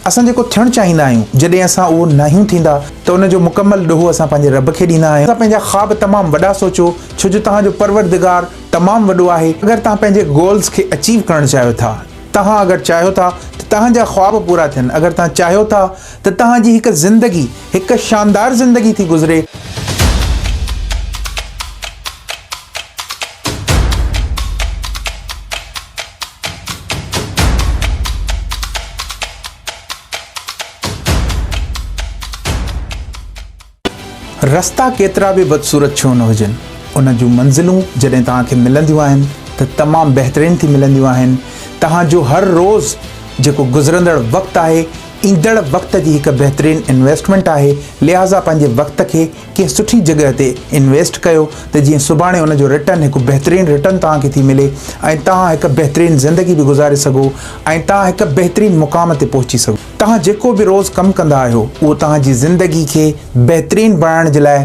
اسان جيڪو ٿيڻ چاهيندا آهيون، جڏهن اسان اهو ناهيون ٿيندا ته ان جو مڪمل ڏوهه اسان پنهنجي رب کي ڏيندا آهيون. اسان پنهنجا خواب تمام وڏا سوچو، ڇو جو توهان جو پروردگار تمام وڏو آهي. اگر توهان پنهنجي گولز کي اچيو ڪرڻ چاهيو ٿا، توهان اگر چاهيو ٿا ته توهان جا خواب پورا ٿين، اگر توهان چاهيو ٿا ته توهان جي هڪ زندگي هڪ شاندار زندگي ٿي گذري، رستا ڪيترا به بدصورت ڇو نه هجن، ان جون منزلون جڏهن توهان کي ملنديون آهن ته تمام بهترين ٿي ملنديون آهن. توهان جو هر روز جيڪو گذرندڙ وقت آهي، ايندڙ وقت جي هڪ بهترين انويسٽمينٽ آهي، لهٰذا پنهنجي وقت کي ڪنهن سٺي جڳهه تي انويسٽ ڪيو ته جيئن سڀاڻي ان جو رٽرن هڪ بهترين رٽرن توهان کي ٿي ملي ۽ توهان هڪ بهترين زندگي به گذاري سگهو ۽ توهان هڪ بهترين مقام تي پهچي سگهو. توهان جيڪو به روز ڪم ڪندا آهيو اهو توهان جي زندگي کي بهترين بڻائڻ جي لاء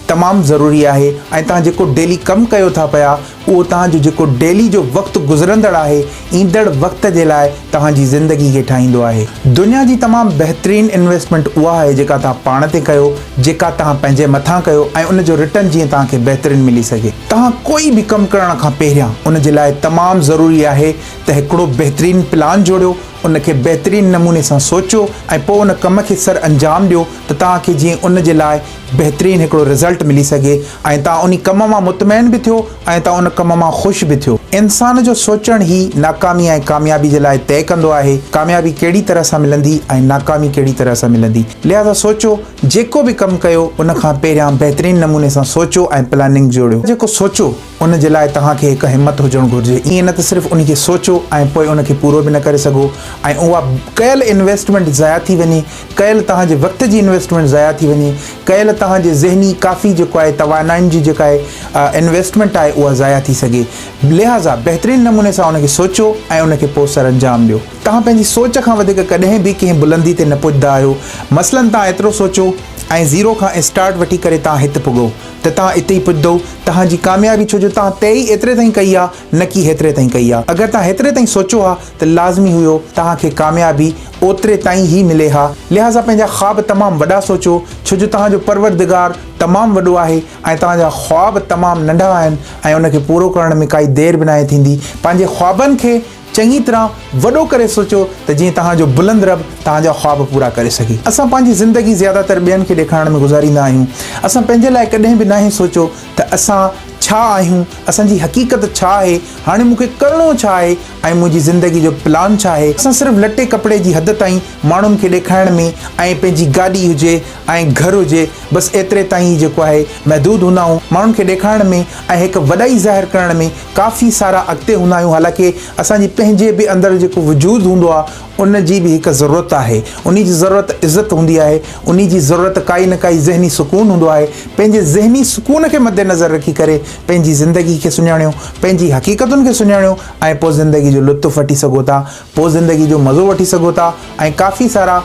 تمام ضروري آهي ۽ توهان جيڪو ڊيلي ڪم ڪيو ٿا پيا اهو توهان جو جيڪو ڊيلي جو وقت گذرندڙ آهي ايندڙ وقت جي لاء توهان جي زندگي کي ٺاهيندو آهي. دنيا جي تمام بهترين انويسٽمينٽ اها آهي جيڪا توهان پاڻ تي ڪيو، جيڪا توهان پنهنجي مٿان ڪيو ۽ ان جو رٽرن جيئن توهان کي بهترين ملي سگهي. توهان ڪوئي به ڪم ڪرڻ کان پهريان ان جي لاء تمام ضروري آهي ته هڪڙو بهترين پلان جوڙيو، ان کي بهترين نموني سان سوچيو ۽ پوء ان ڪم کي سر انجام ڏيو ته توهان کي جيئن ان جي لاء بهترين هڪڙو رزلٽ ملي سگهي ۽ توهان انهي ڪم مان مطمئن به ٿيو ۽ توهان ان ڪم مان خوش به ٿيو. انسان جو سوچڻ ئي ناڪامي ۽ ڪاميابي جي لاء طئي ڪندو آهي، ڪاميابي ڪهڙي طرح سان ملندي ۽ ناڪامي ڪهڙي طرح سان ملندي. لهذا سوچو، جيڪو به ڪم ڪيو ان کان پهريان بهترين نموني سان سوچو ۽ پلاننگ جوڙيو. جيڪو سوچو ان جي لاء توهان کي هڪ همت هجڻ گهرجي، ائين نه ته صرف انهي کي سوچو ۽ پوء ان کي پورو به نه ڪري سگهو ۽ اها ڪيل انويسٽمينٽ ضايع ٿي وڃي. ڪيل توهان جي وقت جي انويسٽمينٽ ضايع ٿي وڃي، ڪيل توهان جي ذهني ڪافي جيڪو آهي توانائين جي جيڪا آهي انويسٽمينٽ آهي اها ضايع ٿي سگهي. لهٰذا بهترين نموني سان ان کي سوچو ۽ ان کي پوء سرانجام ڏيو. توهان پنهنجي سوچ کان وڌيڪ ڪڏهن به ڪنهن بلندي تي نه پڄندا آهيو. مثلاً توهان ايترو سوچو ۽ زيرو کان اسٽارٽ وٺي ڪري توهان هت پڳو ته توهان اتي ئي پڄندو. توهان جي ڪاميابي ڇو جو توهان طئي ئي ايتري تائين ڪئي آهي نه ڪي هيتري تائين ڪئي آ. اگر توهان هيتري تائين سوچو ها ته لازمي هيو توهان کي ڪاميابي اوتري تائين ئي ملي ها. لهٰذا پنهنجا خواب تمام وڏا سوچو ڇو جو توهان جو پروردگار تمام وڏو آهي ۽ توهان جا خواب تمام ننڍا آهن ۽ ان کي پورو ڪرڻ ۾ ڪائي دير به ناهي ٿيندي. پنهنجي خوابن کي چڱي طرح وڏو ڪري سوچو ته جيئن توهان جو بلند رب توهان جا خواب پورا ڪري سگهي. اسان پنهنجي زندگي زياده تر ٻين کي ڏيکارڻ ۾ گذاريندا آهيون. اسان پنهنجي لاء ڪڏهن به ناهي سوچيو ته اسان ڇا آهيون، اسان جي حقيقت ڇا آهي، هاڻي مون کي ڪرڻو ڇا آهي ۽ منهنجي زندگي جو پلان ڇا آهي. اسان صرف لٽي ڪپڙي جي حد تائين ماڻهن کي ڏيکارڻ ۾ ۽ پنهنجي گاڏي هجي ۽ گهر هجي بس ايتري تائين ئي جيڪو آهي محدود هوندا آهيون. ماڻهن کي ڏيکارڻ ۾ ۽ هڪ وڏائي ظاهر ڪرڻ ۾ ڪافي سارا اڳتي هوندا آهيون حالانڪه اسان جي پنهنجي به اندر جيڪو وجود هوندو آهي ان جي به هڪ ضرورت آهي، انهي جي ضرورت عزت هوندي آهي، انهي جي ضرورت ڪائي نه ڪائي ذهني سڪون هوندو آهي، پنهنجي ذهني سڪون کي مد نظر رکي ڪري پنهنجي زندگي کي سڃاڻيو، پنهنجي حقيقتن کي سڃاڻيو ۽ پوء زندگي جو لطف وٺي سگهو ٿا، پوء زندگي جو مزو وٺي سگهو ٿا ۽ ڪافي سارا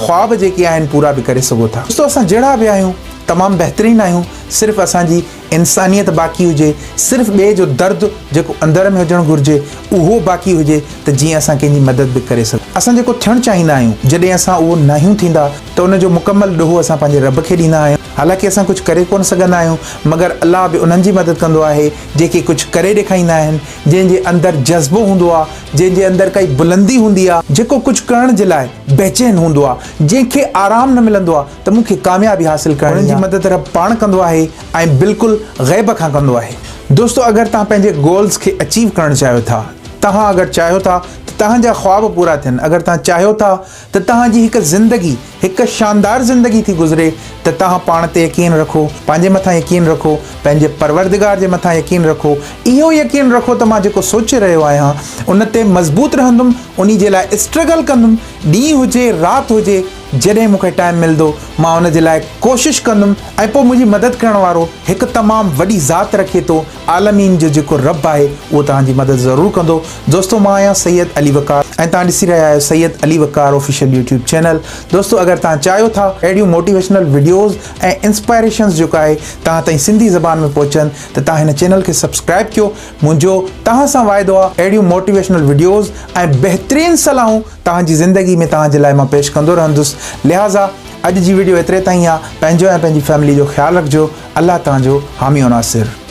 خواب جيڪي آهن پورا به ڪري سگهو ٿا. دوستو اسان جهڙا به آهيون تمام بهترين آهيون، صرف اسان جي انسانيت باقي هجي، صرف ٻئي جو درد جيڪو اندر ۾ هجڻ گهرجي اهو باقي هجي ته جيئن اسان ڪنهن جي مدد به ڪري سگهون. اسان جيڪو ٿيڻ چاهيندا آهيون، جڏهن اسان اهو ناهيون ٿيندا ته ان جو مڪمل ڏوهه اسان پنهنجي رب کي ڏيندا آهيون. حالانڪه اسان ڪجهه ڪري ڪونه سگهندا آهيون، مگر الله به انهن جي مدد ڪندو آهي جيڪي ڪجهه ڪري ڏيکائيندا آهن، جنهن جي اندر جذبو هوندو آهي، جنهن جي اندر ڪائي بلندي هوندي آهي، جيڪو ڪجهه ڪرڻ جي لاء بيچين هوندو آهي، جنهن کي آرام نه ملندو آهي ته مون کي ڪاميابي حاصل ڪرڻي آهي. انهن جي مدد رب پاڻ ڪندو آهي. ۽ بلڪل غيب کان ڪندو آهي. دوستو اگر توهان پنهنجي گولز کي اچيو ڪرڻ چاهيو ٿا، توهان اگر چاهيو ٿا ته توهان جا خواب پورا ٿين، اگر توهان چاهيو ٿا ته توهان جي هڪ زندگي هڪ شاندار زندگي ٿي گذري ته توهان پاڻ تي يقين رکو، پنهنجي مٿان يقين رکو، پنهنجي پروردگار جي مٿان يقين رکو، اهو يقين رکو ته مان جيڪو سوچي رهيو آهيان ان تي مضبوط رهندم، انهي جي لاء اسٽرگل ڪندم، ڏينهن هجي رات هجي. جڏهن مون کي ٽائيم ملندو مان ان جي لاء ڪوشش ڪندم ۽ پوء منهنجي مدد ڪرڻ وارو هڪ تمام وڏي ذات رکي ٿو عالمين جو جيڪو رب آهي اهو توهان جي مدد ضرور ڪندو. دوستو مان آهيان سيد علي وقار ۽ توهان ڏسي رهيا آهيو Syed Ali Waqar official YouTube channel. دوستو اگر توهان چاهيو ٿا اهڙيون موٽيويشنل وڊيوز ۽ انسپائريشنز جيڪو آهي توهان تائين سنڌي زبان ۾ پهچن ته توهان هن چينل کي سبسڪرائب ڪيو منهنجو توهان سان واعدو آهي اهڙيون موٽيويشنل وڊيوز ۽ بهترين صلاحون توهان جي زندگي ۾ توهان جي لاء مان پيش ڪندو رهندس لهٰذا اڄ جي وڊيو ايتري تائين آهي پنهنجو ۽ پنهنجي فيملي جو خيال رکجو الله توهان جو حامي و ناصر.